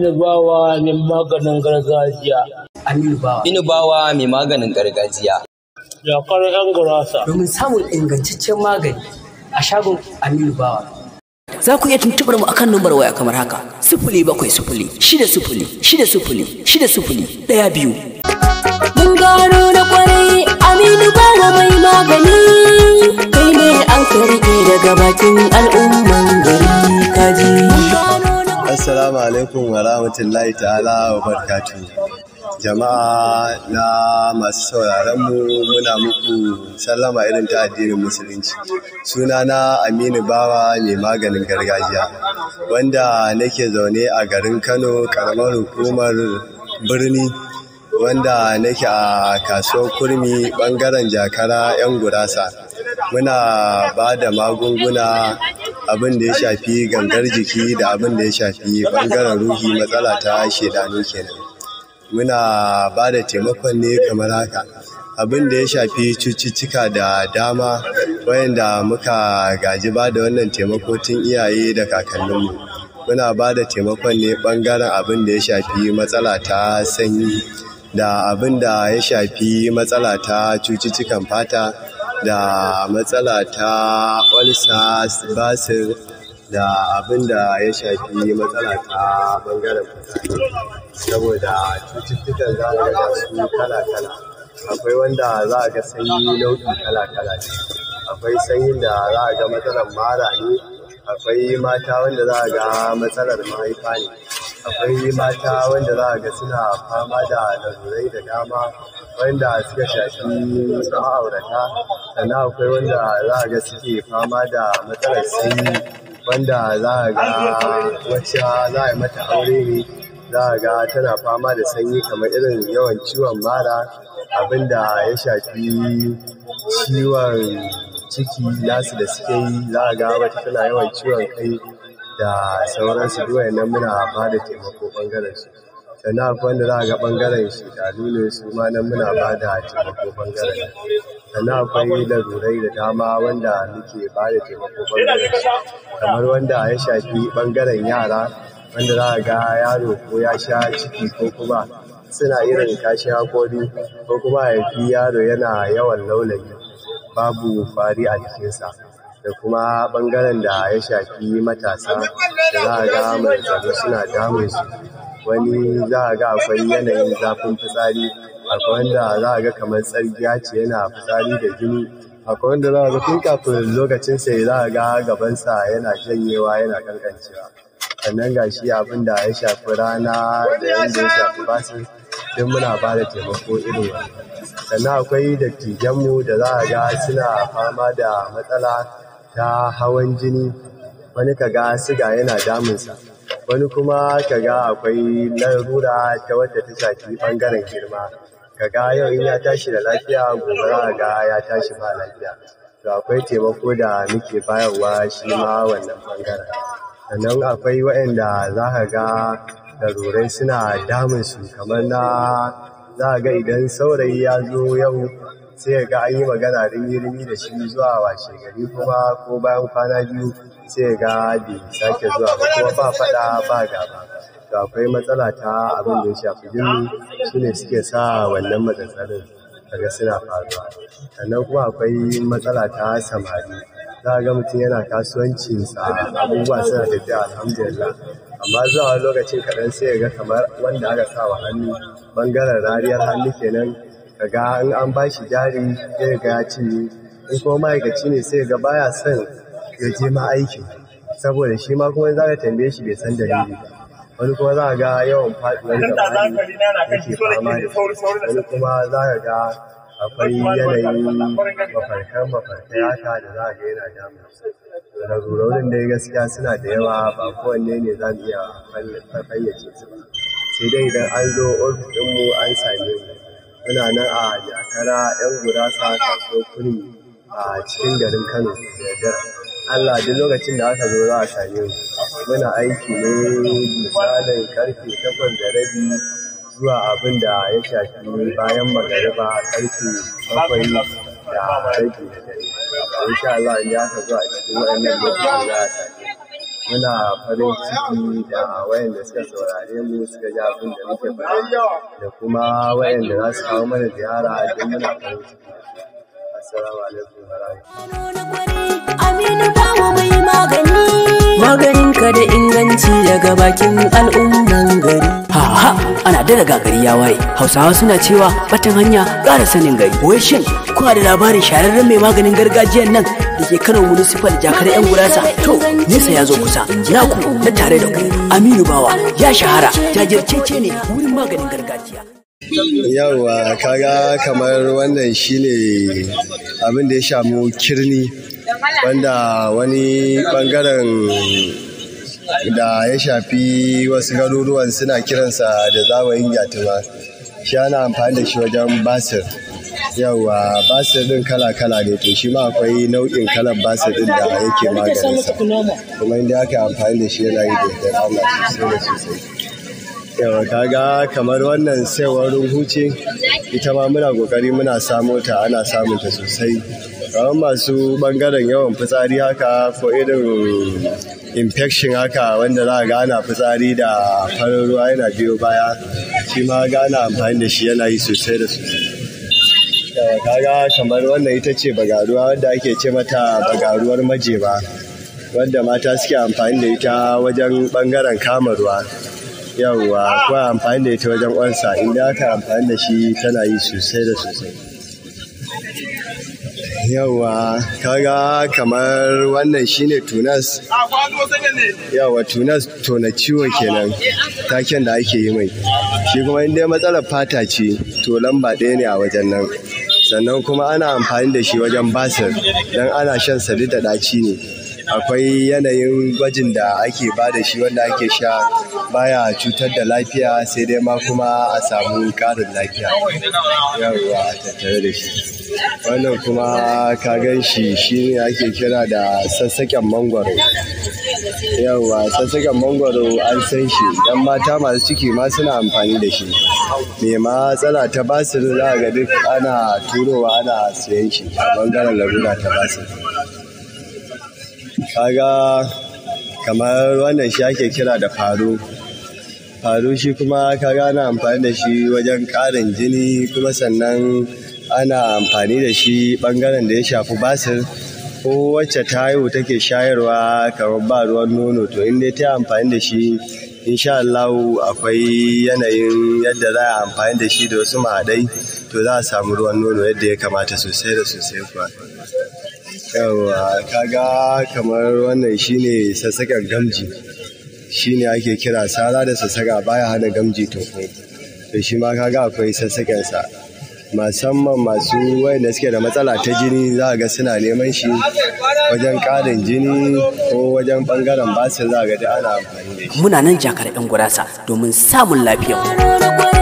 Aminu Bawa mai maganin gargajiya. Aminu Bawa. Aminu Bawa mai maganin gargajiya. Jakar 'yan gurasa. Domin samun ingantaccen magani a shagon Aminu Bawa. Za ku iya tuntuɓar mu akan lambar waya kamar haka: 070 60 60 60 012. Mun gano na kwarai Aminu Bawa mai magani, kai ne an karke daga bakin al'umman gari kaji. Assalamu alaikum wa rahmatullahi ta'ala wa barakatuh. Jama'a na masu sauraron mu, muna muku sallama irin ta addinin Musulunci. Sunana Aminu Bawa mai maganin gargajiya, wanda nake zaune a garin Kano, karamar hukumar Birni, wanda nake a kasuwar Kurmi, bangaren Jakara 'yan gurasa. Muna ba da magunguna abin da ya shafi gangar jiki da abin da ya shafi bangaren ruhi, matsala ta shedanu kenan. Muna ba da taimakon ne kamar haka: abin da ya shafi cututtuka da dama wayanda muka gaji ba da wannan taimako tun iyaye da kakanninmu. Muna ba da taimakon ne bangaren abin da ya shafi matsala ta sanyi, da abin da ya shafi matsala ta cututtukan fata, da matsala ta olsa, basir, da abin da ya shafi matsala ta bangaren fitsari. Saboda cututtukan za a ga su kala-kala. Akwai wanda za a ga sanyi nau'i kala-kala ne. Akwai sanyin da za a ga matsalar mara ne, akwai mata wanda za a ga matsalar mahaifa ne, akwai mata wanda za a ga suna fama da larurai da dama wanda suka shafi ma'aurata. Sannan akwai wanda za a ga suke fama da matsalar sanyi, wanda za a ga wacce za a yi mata aure ne, za a ga tana fama da sanyi kamar irin yawan ciwon mara, abin da ya shafi ciwon ciki nasu da suke yi, za a ga wata tana yawan ciwon kai da sauransu. Duk wayannan muna ba da taimako ɓangaren su. Sannan akwai wanda za a ga ɓangaren shedanu ne, su ma nan muna ba da taimako ɓangaren. Sannan akwai larurai da dama wanda muke ba da taimako ɓangaren su, kamar wanda ya shafi ɓangaren yara, wanda za a ga yaro ko ya sha ciki, ko kuma suna irin kashin haƙori, ko kuma a haifi yaro yana yawan laulayi, babu fari a jikinsa. Da kuma ɓangaren da ya shafi matasa da za a ga maganganu suna damun su. Wani za a ga akwai yanayin zafin fitsari, akwai wanda za a ga kamar tsargiya ce, yana fitsari da jini, akwai wanda za a ga tun kafin lokacin sai za a ga gabansa yana janyewa, yana kankancewa. Sannan ga shi abin da ya shafi rana da yanda ya shafi basir, duk muna ba da taimako irin wannan. Sannan akwai dattijanmu da za a ga suna fama da matsala ta hawan jini, wani ka ga siga yana damunsa, wani kuma ka ga akwai larura ta wadda ta shafi ɓangaren girma, ka ga yau in ya tashi da lafiya, gobe za a ga ya tashi ba lafiya. To akwai taimako da muke bayarwa shi ma wannan ɓangaren. Sannan akwai waɗanda za ka ga larurai suna damun su, kamar na za a ga idan saurayi ya zo yau, sai ga an yi magana rimi-rimi da shi, zuwa washe gari kuma ko bayan kwana 2 sai ga bai sake zuwa ba, kuma ba faɗa ba gaba. To akwai matsala ta abin da ya shafi jini, su ne suke sa wannan matsatsalin kaga suna faruwa. Sannan kuma akwai matsala ta samari, za a ga mutum yana kasuwancinsa, abubuwa suna tafiya alhamdulillah, amma zuwa wani lokacin kaɗan sai ya ga kamar wanda aka sa wa hannu, ɓangaren rariyar hannu kenan, kaga in an ba shi jari sai ga ya cinye, in kuma ma'aikaci ne sai ga baya son ya je ma aiki, saboda shi ma kuma za ka tambaye shi bai san dalili ba. Wani kuma za ga yawan faɗuwar gaba ne yake fama da shi, wani kuma za ka ga akwai yanayin mafarkan mafarkai haka da za ga yana damun su. Larurorin dai gaskiya suna da yawa, ba kowanne ne za mu iya fayyace su ba, sai dai idan an zo ofis ɗinmu an same mu. Muna nan a Jakara 'yan gurasa, kasuwar Kurmi, a cikin garin Kano. Da yardar Allah, duk lokacin da aka zo za a same mu. Muna aiki ne misalin karfe 8:30 zuwa abin da ya shafi bayan magariba, karfe 7:30 na dare. Insha Allah, in aka zo a cikin waɗannan lokutan za a same mu. Muna farin ciki da wayanda suka saurare mu suka ji abin da muke faɗa da kuma wayanda za su kawo mana ziyara don muna farin ciki. Assalamu alaikum wa rahmatullahi. Aminu Bawa mai magani. Maganinka da inganci daga bakin al'umman gari. Ha ha, ana da gari ya waye. Hausawa suna cewa batan hanya ƙara sanin gari. Wai shin kuna da labarin shahararren mai maganin gargajiyan nan da ke Kano Municipal Jakar 'yan gurasa? To, nesa ya zo kusa. Naku na tare da ku. Aminu Bawa ya shahara jajircece ne wurin maganin gargajiya. Yawwa, kaga kamar wannan shine abin da ya shamu kirni, wanda wani bangaren da ya shafi wasu garuruwan suna kiransa da zawayin gyatuma. Shi ana amfani da shi wajen basir. Yawwa, basir din kala-kala ne, to shi ma akwai nau'in kalan basir din da yake maganinsa, kuma inda aka yi amfani da shi yana yi da yardar Allah sosai da sosai. Yawa, kaga kamar wannan saiwar runhu ce, ita ma muna kokari muna samo ta, ana samun ta sosai, kamar masu bangaren yawan fitsari haka ko irin infection haka wanda za a ga ana fitsari da farin ruwa yana biyo baya, shi ma ga ana amfani da shi yana yi sosai da sosai. Yawa, kaga kamar wannan ita ce bagaruwa wadda ake ce mata bagaruwar majema, wadda mata suke amfani da ita wajen bangaren kama ruwa. Yawwa, ko amfani da ita wajen ƙwansa, inda aka amfani da shi tana yi sosai da sosai. Yawwa, kaga kamar wannan shine tunas. Yawwa, tunas tona ciwo kenan, taken da ake yi mai shi. Kuma in dai matsalar fata ce, to lamba ɗaya ne a wajen nan. Sannan kuma ana amfani da shi wajen basir, don ana shan sa duk da ɗaci ne. Akwai yanayin gwajin da ake ba da shi wanda ake sha, baya cutar da lafiya, sai dai ma kuma a samu ƙarin lafiya, yawwa, a tattare da shi. Wannan kuma ka gan shi, shi ne ake kira da sassaƙen mangwaro. Yawwa, sassaƙen mangwaro an san shi dan mata masu ciki ma suna amfani da shi. Me matsala ta basir za a ga duk ana turowa ana siyan shi a bangaren larura ta basir. Kaga kamar wannan shi ake kira da faru. Faru shi kuma kaga ana amfani da shi wajen ƙarin jini, kuma sannan ana amfani da shi ɓangaren da ya shafi basir, ko wacce ta haihu take shayarwa kamar ba ruwan nono, to in dai ta yi amfani da shi, insha Allahu akwai yanayin yadda za a amfani da shi da wasu mahaɗai, to za a samu ruwan nono yadda ya kamata sosai da sosai kuwa. Yawwa, kaga kamar wannan shine sassaƙen gamji, shine ake kira sara da sassaƙa baya hana gamji toho. To shi ma kaga akwai sassaƙen sa, musamman masu wayanda suke da matsala ta jini, za a ga suna neman shi wajen ƙarin jini ko wajen ɓangaren basir, za a ga duk ana amfani da shi. Muna nan Jakar 'yan gurasa domin samun lafiyar ku.